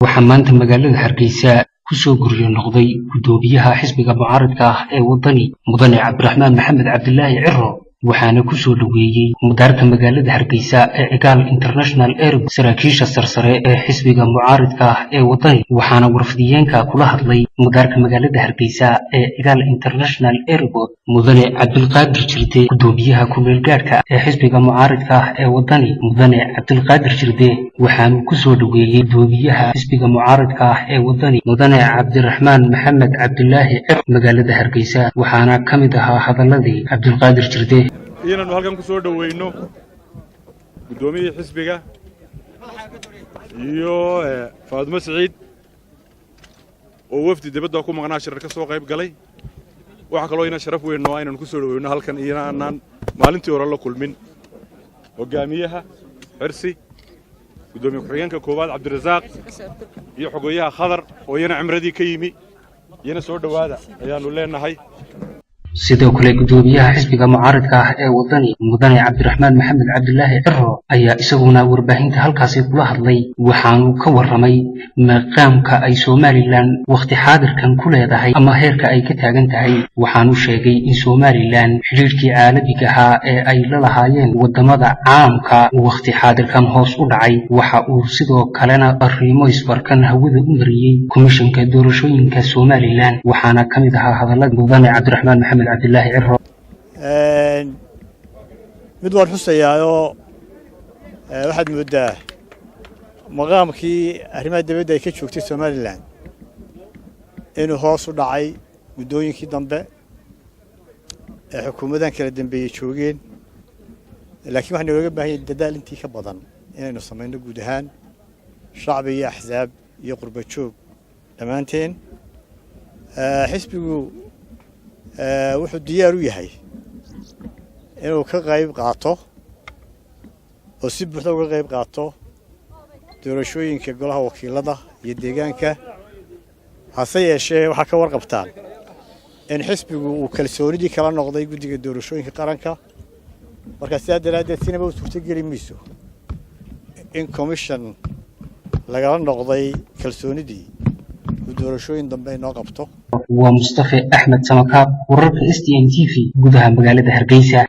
Waxaa maanta magaalada Hargeysa ku soo guryo noqday guddoomiyaha xisbiga mucaaradka ah ee Waddani, Mudane Cabdiraxmaan Maxamed Cabdilaahi Ciro, waxaana ku soo dhoweeyey madaarka magaalada Hargeysa ee Cigaal International Airport saraakiisha sarsare ee xisbiga mucaaradka ah ee Waddani. Waxaana warfidiyeenka kula hadlay madaarka magaalada Hargeysa ee Cigaal International Airport Mudane Cabdilqaadir Jirde, guddoomiyaha ku-meel gaadhka ee xisbiga mucaaradka ah ee Waddani, Mudane Cabdilqaadir Jirde. Waxaanu ku soo dhoweeyey guddoomiyaha xisbiga mucaaradka ah ee Waddani, Mudane Cabdiraxmaan Maxamed Cabdilaahi Ciro, magaalada Hargeysa. Waxaana ka mid ahaa hadaladii Cabdilqaadir Jirde: Inaannu halkan ku soo dhoweyno guddoomiyihii xisbiga iyo Faadumo Siciid oo wafdi dibadda ku maqnaa shirar ka soo qayb galay. Waxaa kaloo ina sharaf weyn noo inaynu ku soo dhoweyno halkan, iyana aanaan maalintii hore la kulmin, hoggaamiyaha Xirsi, guddoomiye ku-xigeenka koowaad Cabdirasaaq iyo xogeyaha Khadar oo iyana cimradii ka yimi. Iyana soo dhowaada ayaannu leenahay. Sidoo kale, guddoomiyaha xisbiga mucaaradka ah ee Waddani, Mudane Cabdiraxmaan Maxamed Cabdilaahi Ciro, ayaa isaguna warbaahinta halkaasi kula hadlay. Waxaanu ka warramay maqaamka ay Somaliland wakhti xaadirkan ku leedahay ama heerka ay ka taagan tahay. Waxaanu sheegay in Somaliland xidhiidhkii caalamiga ahaa ee ay la lahaayeen waddamada caalamka wakhti xaadirkan hoos u dhacay. Waxa uu sidoo kalena arrimo isbarkan hawada u mariyey Komishanka Doorashooyinka Somaliland. Waxaana ka mid ahaa hadallada Mudane Cabdiraxmaan Maxamed Cabdilaahi Ciro: Mid waan xusayaayoo, waxaad mooddaa maqaamkii arrimaha dibadda ay ka joogtay Somaliland inuu hoos u dhacay muddooyinkii dambe ee xukuumadan kala dambeeyey joogeen, laakiin waxaa nalooga baahan yahay dadaal intii ka badan inaynu samayno guud ahaan, shacbi iyo axsaab iyo qurba joog dhammaanteen. Xisbigu wuxuu diyaar u yahay inuu ka qayb qaato oo si buuxda uga qayb qaato doorashooyinka golaha wakiilada iyo deegaanka. Hase yeeshee, waxaa ka warqabtaan in xisbigu uu kalsoonidii kala noqday Guddiga Doorashooyinka Qaranka. Marka sidaa daraaddeed sinaba u suurtogeli mayso in commission lagala noqday kalsoonidii uu doorashooyin dambe inoo qabto. Waa Mustafe Axmed Samakaab, wararka STN TV, gudaha magaalada Hargeysa.